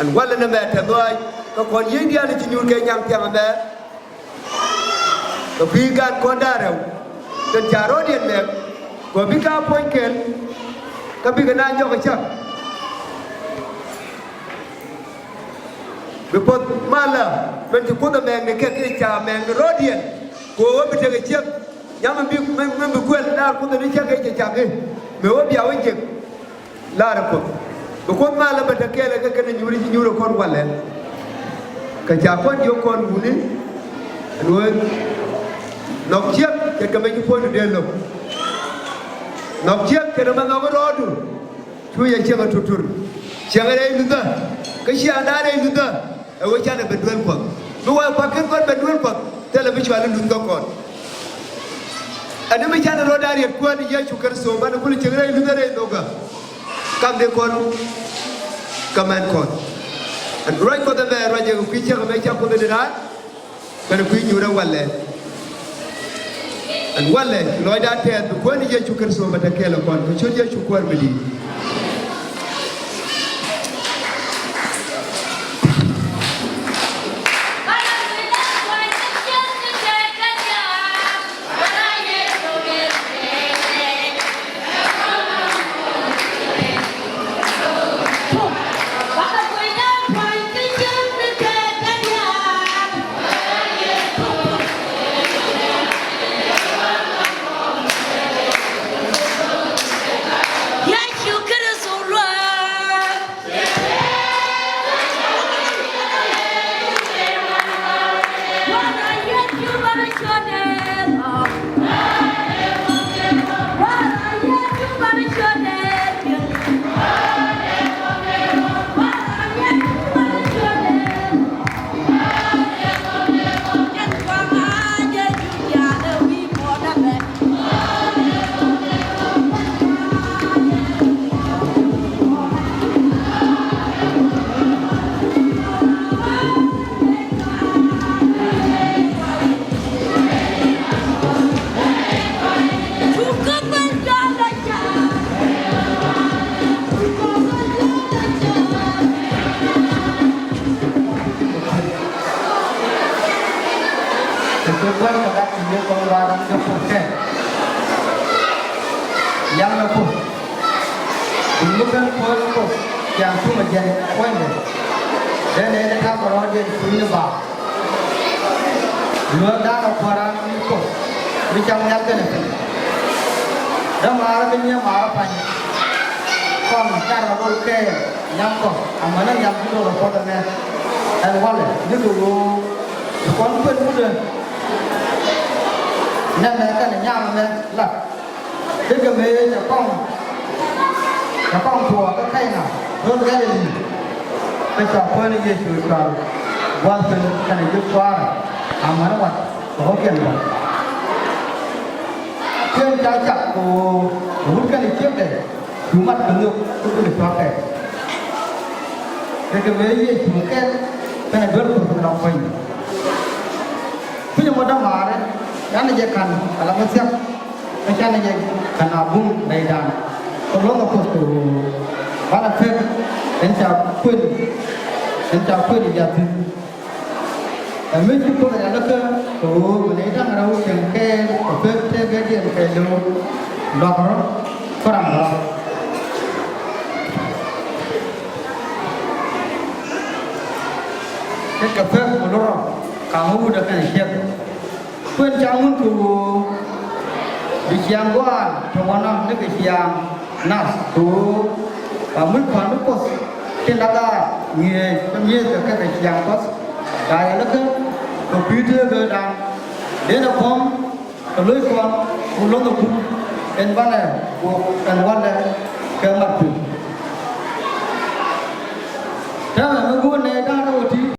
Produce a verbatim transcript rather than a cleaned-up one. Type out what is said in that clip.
Ɛn walɛ nɛmɛ te dhɔaac, kä kɔn yiëëc diaal ci nyuur kɛ nyaŋ thiaŋ ɛmɛ. Kɛ kui̱ gan kɔn da̱ŋ rɛw, kɛn ca rɔ̱diɛn mɛk, kɛ bi ka puɔ̱ny kɛl, kä bikɛ na nyɔk ɛ cäk. Bi puɔ̱th malä, min ci Kuoth ɛ mɛkni kɛ, kɛ ca mɛkni rɔ̱diɛn, kɛ ɣöö bi tekɛ ciek, nyam mi bi, mi, mi bi kuɛl naar Kuoth ni cäk ɛ cɛ cak i̱, mëë ɣöö bia wä jek. Laarɛ Kuoth. Bi Kuoth malä bɛ te kɛɛl ɛ kɛ kɛn nyuuri ci nyuuri kɔn walɛ. Kɛ ca kɔn jiök kɔn wuni. Ɛn ɣöö nhɔk ciek ce̱tkɛ mɛ ci puɔ̱nydu dee lo̱k. Nhɔk ciek ce̱tkɛ mɛ nhɔk rɔɔdu. Cu yɛ ciek ɛ tutur. Ciek rɛy luthä. Kä ciek da̱a̱n rɛy luthä. Ɛ wee canɛ bɛ duel Kuɔth. Mi wee kua̱kiɛn kɔn bɛ duel Kuɔth, thilɛ mi cuali luth kä kɔn. Ɛn mi canɛ rɔ da̱a̱n riɛt Kuäär ni Yecu Kritho, banɛ kul cieŋ rɛy luth rɛy nhökä. Kam dee kɔn kä mɛn kɔn. Ɛn ruac Kuɔth ɛmɛ, ruac ɛ kui̱ ciek ɛmɛ ca Kuoth ni raan. Kɛnɛ kui̱ nyuurɛ walɛ. Ɛn walɛ, lɔcda tɛth bi Kuäär ni Yecu Kritho bɛ te kɛɛl ɛ kɔn, kɛ ciöt Yecu Kuäär mi di̱i̱t. Kɛ kuäär kɛ gat ti yee kɔn raar ni jɛ puɔ̱th kɛ. Yaŋ nɛ puɔ̱th. Duŋ mi ben puɔ̱th ni puɔ̱th, yaŋ tum ɛ jɛn puɔ̱nydɛ. Dee nɛy ni ta̱a̱ kɛ rɔɔdiɛn kui̱ ni baar. Luäk da̱a̱n ɛ kuäär raar ni puɔ̱th. Mi cam nhial kɛnɛ piny. Dämaarä mi nyiee maarä pa̱ny. Kɔn carɛ rɔ dol kɛɛl. Nhiam kɔ, amäni nhiam ti do̱r ɛ puɔ̱th ɛmɛ. Ɛn walɛ, ni kɛ ɣöö ti kɔn kuën wutdä. Nɛmɛ kɛnɛ nyaam ɛmɛ la. Dee kɛ mëë cɛ kɔŋ, cɛ kɔŋ tuɔɔk kä Kɛyna, do̱r Gɛ̈lɛli. Kä ca Kuäär ni Yecu cual gua̱th piny kɛnɛ ji̱ cuaarɛ. Amäni wat kɛ ɣɔ̱kiɛn bä. Kuën ca cak kɛ ɣöö wut kɛnɛ ciekdɛ. Cu mat kɛ nhök kä kulɛ cua̱k kɛ. Kɛ kɛ mëë Yecu kɛn kɛnɛ duel Kuoth kɛ lɔŋ puɔ̱ny. Kui̱c ɛmɔ dämaarä, canɛ jɛ ka̱n ala mi thia̱k. Kä canɛ jɛ ka̱n a bum rɛydan. Kɛ luɔ̱ŋ ɛ Kuoth kɛ ɣöö banɛ pek ɛn ca kuën, ɛn ca kuën i̱ jathin. Ɛ mi ci Kuoth ɛ rialikä kɛ ɣöö bi nɛy da̱ŋ rɛw cieŋ kɛɛl kɛ pek tëkädiɛn kɛɛliw luak rɔ kä ram rɔ. Kɛ kɛ pek mi luɔ̱k rɔ ka̱ŋ wutdä kɛnɛ ciek. Kuën ca ŋun kɛ ɣöö bi ciaŋ gua̱a̱r ti ɣɔ̱nɔ nikɛ ciaŋ nath kɛ ɣöö ba muc pa̱n ni Kuoth tin la gaat ŋi̱eec kä mi̱eethkɛ kɛ kɛ ciaŋ Kuɔth. Ca yɛ lätdä kɛ kui̱ tëëkädan denɛ buɔ̱m kɛ lo̱ckɔn ku lo̱ŋ ɛ gup ɛn banɛ wä ɛn walɛ kɛ mat pi̱w. Täämɛ mi go̱o̱r nɛy da̱ŋ